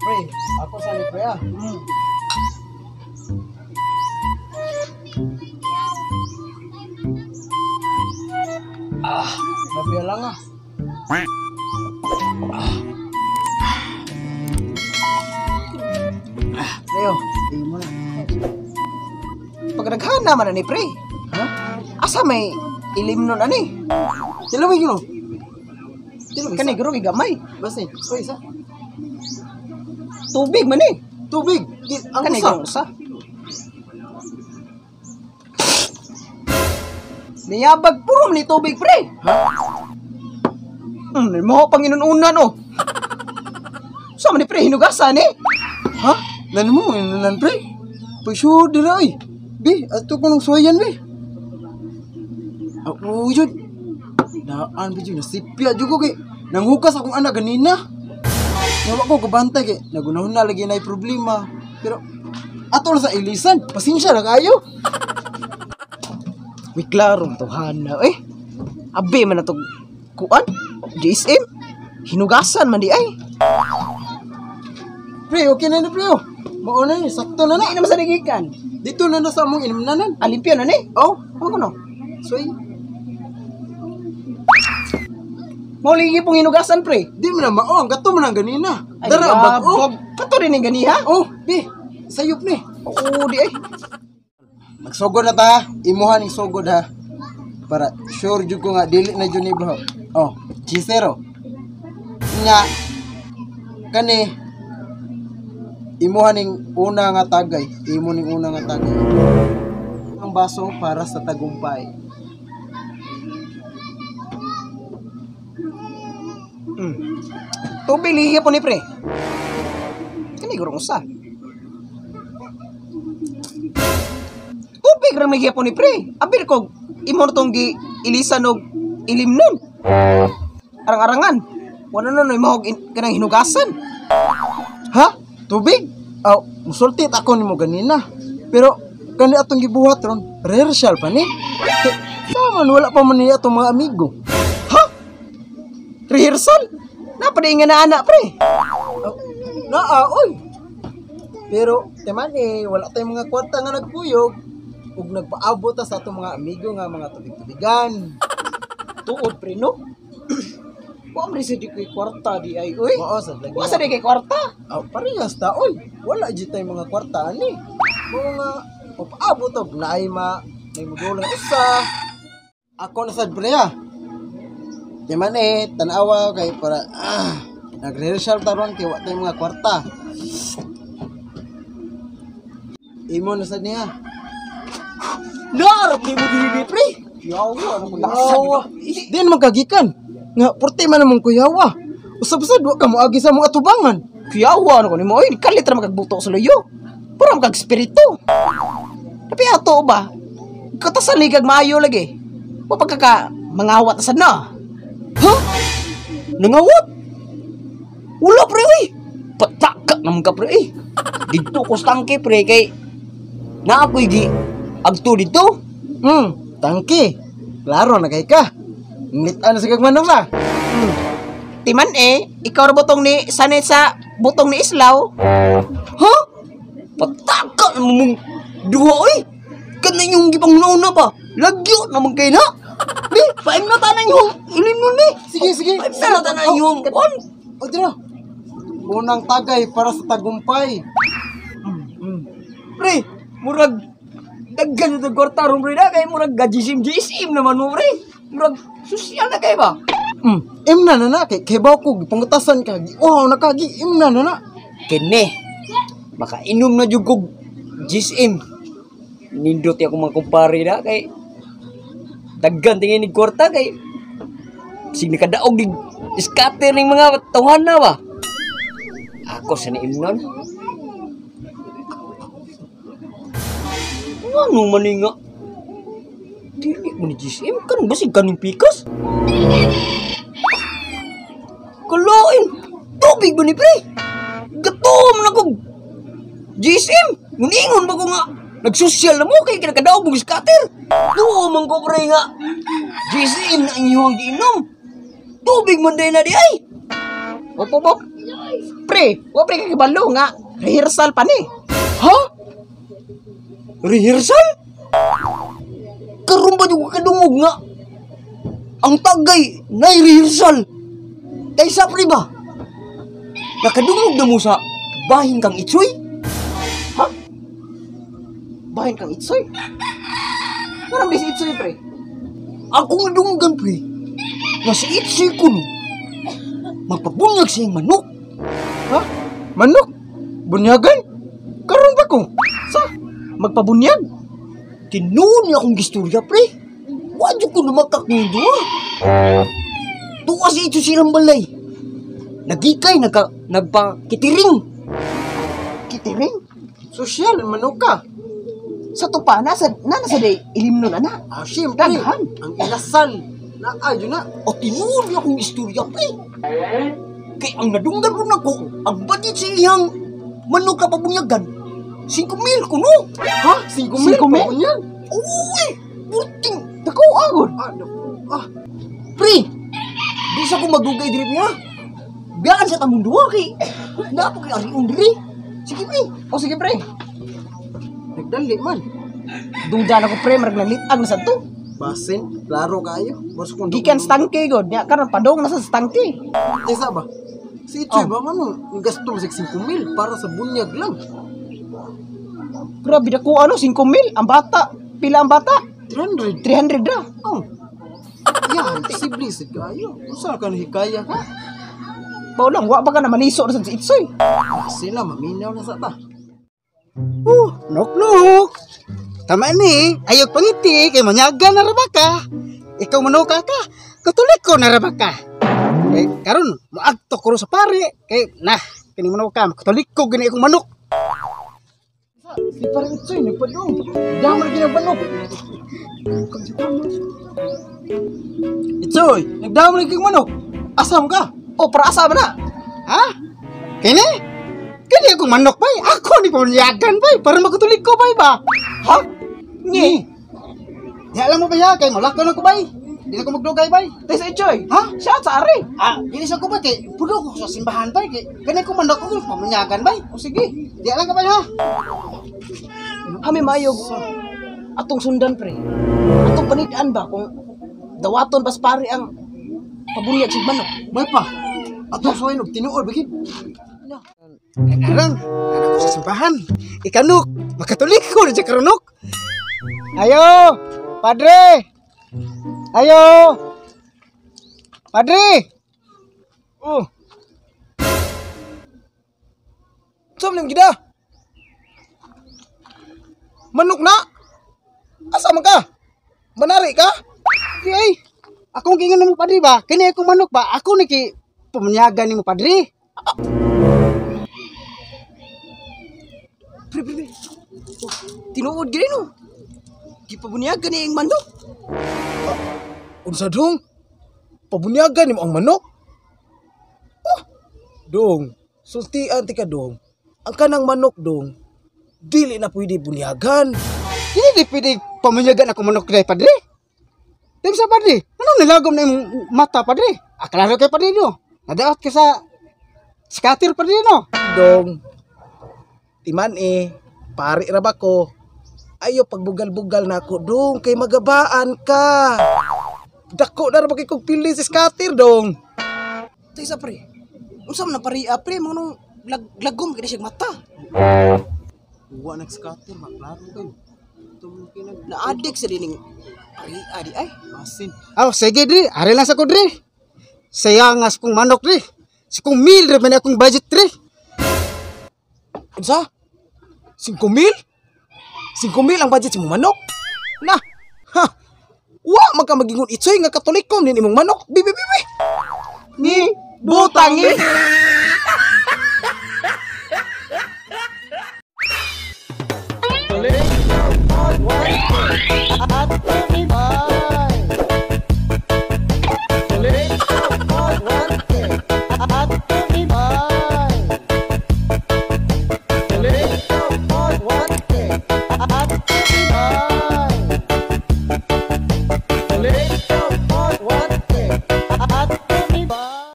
Pre, ako sa ni pre ah. Ah, mabiya lang ah. Ah. Leo, tingin mo na. Pagdaghana man na ni pre. Ha? Asa may ilim nun ani? Tilawig yun oh. Tilawig. Kani guro gamay. Basta eh. Pre, isa. Tubig man eh. Tubig. Di, ang Kani usa. guro usa. Niyabag puro man ni tubig pre. Ha? Mo pang inununan oh. Sa man ni pre hinugasan eh. Ha? Nan mo, nan pre. Pag sure dira oy. Bi, ato ko nang suwayan bi. Ako yun. Daan bi jud nasipya jud ko kay nanghukas akong anak ganina. Nawa ko kabantay kay nagunahon na lagi na problema. Pero ato lang sa ilisan, pasensya na kayo. Uy, klaro to hana eh. Abi man na to kuan GSM. Hinugasan man di ay. Pre, okay na na pre. Oh. Mao na ni, sakto na na. Ay naman sa nagikan. Dito na na sa among inumnanan. Alimpyo na ni. Oh, Ano ko no? suway. Mao lagi pong hinugasan pre. Di man na mao, ang gato man ang ganina. Ay, Dara ang bag-o. yabog. Kato rin ang ganiha. Oh, bi, sayop ni. Oo, di ay. Magsugod na ta, imuha ning sugod ha. Para sure jud ko nga dili na jud ni bro. Oh, chisero. Nya kani imuha ning una nga tagay, imo ning una nga tagay. Ang baso para sa tagumpay. Tubig lihi po ni pre. Kani gurong usa. Tubig ra may po ni pre. Abir ko imo na tong gi ilisan og ilim nun. Arang-arangan. Wala na noy mahog kanang hinugasan. Ha? Tubig? Aw, musultit ako nimo ganina. Pero kani atong gibuhat ron, rehearsal pa ni. Kay, man wala pa man niya atong mga amigo. Ha? Rehearsal? Napa di nga na anak pre. Oh, naa, oy. Pero teman eh, wala tayong mga kwarta nga nagkuyog ug nagpaabot ta sa atong mga amigo nga mga tubig-tubigan. Tuod pre no. Wa man sa di ko'y kwarta di ay oy. Mao sa lagi. Wa sa di kay kwarta. Aw, parehas ta oy. Wala jud tay mga kwarta ani. Mao nga papaabot og naay ma nay mudulang usa. Ako na sad pre ah. Teman eh, tan-awa kay para nagrehearsal ta ron kay wa tay mga kwarta. Imo na sad niya. Narap ni mo dili pre. Yawa ano ko lasa. Yawa. Di naman kagikan. Nga, purti man namang kuyawa. Usab-usab, wa ka moagi sa mga atubangan. Kuyawa ano ko nimo oy, kalit ra makagbuto sa luyo. Pura makag espiritu. Tapi ato ba? Katasan ni kag maayo lagi. Wa pagkaka mangawat sad na. Ha? Nangawat? Wala pre oy. Pataka naman ka pre eh. Dito ko sa tangke pre kay naa ko'y gi agto dito. Tangke. Klaro na kay ka. Nglitan na sa kagmanong ba? Timan eh, ikaw ra butong ni sanay sa butong ni Islaw. Ha? Pataka naman mong duha oy. Kanay yung gipangnauna pa. Lagyo naman kay na. Bi, paim na tanan yung ilim nun ni. Sige, sige. Paim na tanan yung on. O, dira. Unang tagay para sa tagumpay. Pre, murag daggan na kwarta ron pre na kay murag gajisim jisim naman mo pre. Murag sosyal na kay ba? Imna na na kay kay baw ko gipangutasan ka. Oh, nakagi imna na na. Kene, makainom na jud kog GSM. Nindot ako mga kumpare na kay daggan tingin ni kwarta kay sig nakadaog ni scatter ning mga tawhan na ba. Ako sa niimnon. Ano man ni nga? Dili mo ni GSM kan basig kaning pikas. Kalain, tubig ba ni pre? Gatom na kog GSM. Ngunинgon ba ko nga nagsosyal na mo kay kinakadaog mong scatter. Duo man ko pre nga GSM na inyong giinom. Tubig man day na di ay. Opo, Bob. Pre, wa pre kay kabalo nga rehearsal pa ni. Ha? Rehearsal? Karon ba jud kadungog nga ang tagay nay rehearsal? Kaysa pre ba? Nakadungog na mo sa bahin kang Itsoy? Ha? Bahin kang Itsoy? Parang di si Itsoy, pre. Akong nadunggan, pre, nga si Itsoy kuno magpabunyag siyang manok. Ha? Manok? Bunyagan? Karon ba ko? Sa? Magpabunyag? Tinuon niya akong gistorya, pre. Wa jud ko lumakak ng duha. Tuwa si Itsoy silang balay. Nagikay, nagpakitiring. Kitiring? Sosyal, manok ka. Sa tupa, nasa day, ilimnon na na. Ah, siyempre. Daghan. Ang ilasan. Naa, yun na. O tinuon niya akong istorya, pre. Kay ang nadunggan ko nako, ang budget sa iyang manok ka pabunyagan, 5,000 kuno. Ha? 5 mil? 5,000? Pabunyag? Uy, burting. Dako agod. Ah, naku. Ah, Pre, di sa ko magdugay diri niya. Biyaan sa tamong duha kay naa po kay arion diri. Sige pre. O sige, pre. nagdali man. Duda na ko, pre, marag nalitag na sa to. Basin, klaro kayo. Basta kung Gikan sa tangke, god. Nya, karon padong na sa tangke. Tesa ba? Si Itsoy ba man gasto mo sa 5 mil para sa bunyag lang. Grabe dako ano, 5 mil. Ang bata. Pila ang bata? 300. 300 ra. Oh. Yan, posible sa kayo. Unsa ka nahikaya ha? Bao lang, wa ba ka na maniso na sa Itsoy? Sila maminaw na sa ta. Oh, nok-nok. Tama ni, ayaw pangiti kay manyaga na ra ba ka? Ikaw manuka ka, katulik ko na ra ba ka? Kay karon moadto ko ro sa pare kay nah kini manuka, katolik ko gini akong manok. Si parang Itsoy nagpadong. Damar ginabanok. Itsoy, nagdamar kang manok. Asam ka? O, para asa ba na? Ha? Kini? Kini akong manok bay. Ako ni pamunyagan bay para makatulik ko bay ba? Ha? Ngi. Di alam mo ba ya kay malakaw na ko bay. Di na ko magdugay bay. Tay sa Itsoy. Ha? Shout sa ari. Ah, dili sa ko ba kay puno ko sa simbahan bay kay kani ko manok ko pamunyagan bay. O sige. Di alam ka ba ha? Hami mayog. Atong sundan, pre. Atong panidaan ba kung dawaton bas pare ang pabunyag sig manok. May pa. Atong suwain og tinuod bakit? Kay karon, nana ko sa simbahan. Ikanok, makatolik ko na siya karonok. Ayo, padre. Ayo. Padre. Oh. Saan lang gida? Manok na? Asa man ka? Manari ka? Di ay. Akong gingon mo padre ba? Kini akong manok ba? Ako ni ki pamunyagan nimo padre. Pre, pre, pre. Oh, tinuod gini no. Gipabunyagan ni ang manok. Unsa dong? Pabunyagan nimo ang manok? Oh, dong, sultian ti ka dong. Ang kanang manok dong, dili na pwede bunyagan. Dili di pwede pamunyagan ako manok dai padre. Di sa padre. Ano nilagom na imong mata padre? Aklaro kay padre no. Nadaot ka sa scatter padre no. Dong, timan eh, pari ra ba ko? Ayo pagbugal-bugal na ako dong, kay magabaan ka. Dako na ra ba kay kog pili si scatter dong. Tay sa pre. Unsa man ang pari pre mga nung lagom kini siya mata. Wa nag scatter, maklaro kayo. Tumungkin Na-addict sa dining pari di ay. Basin. Aw, sige dri, ari lang sa ko dri. Saya nga sa kong manok dri. Sa kong mil dri man akong budget dri. Unsa? 5 mil? 5 mil ang budget sa imong manok? Na. Ha. Wa man ka magingon Itsoy nga Katoliko nin imong manok. Bibi bibi. Ni butang eh.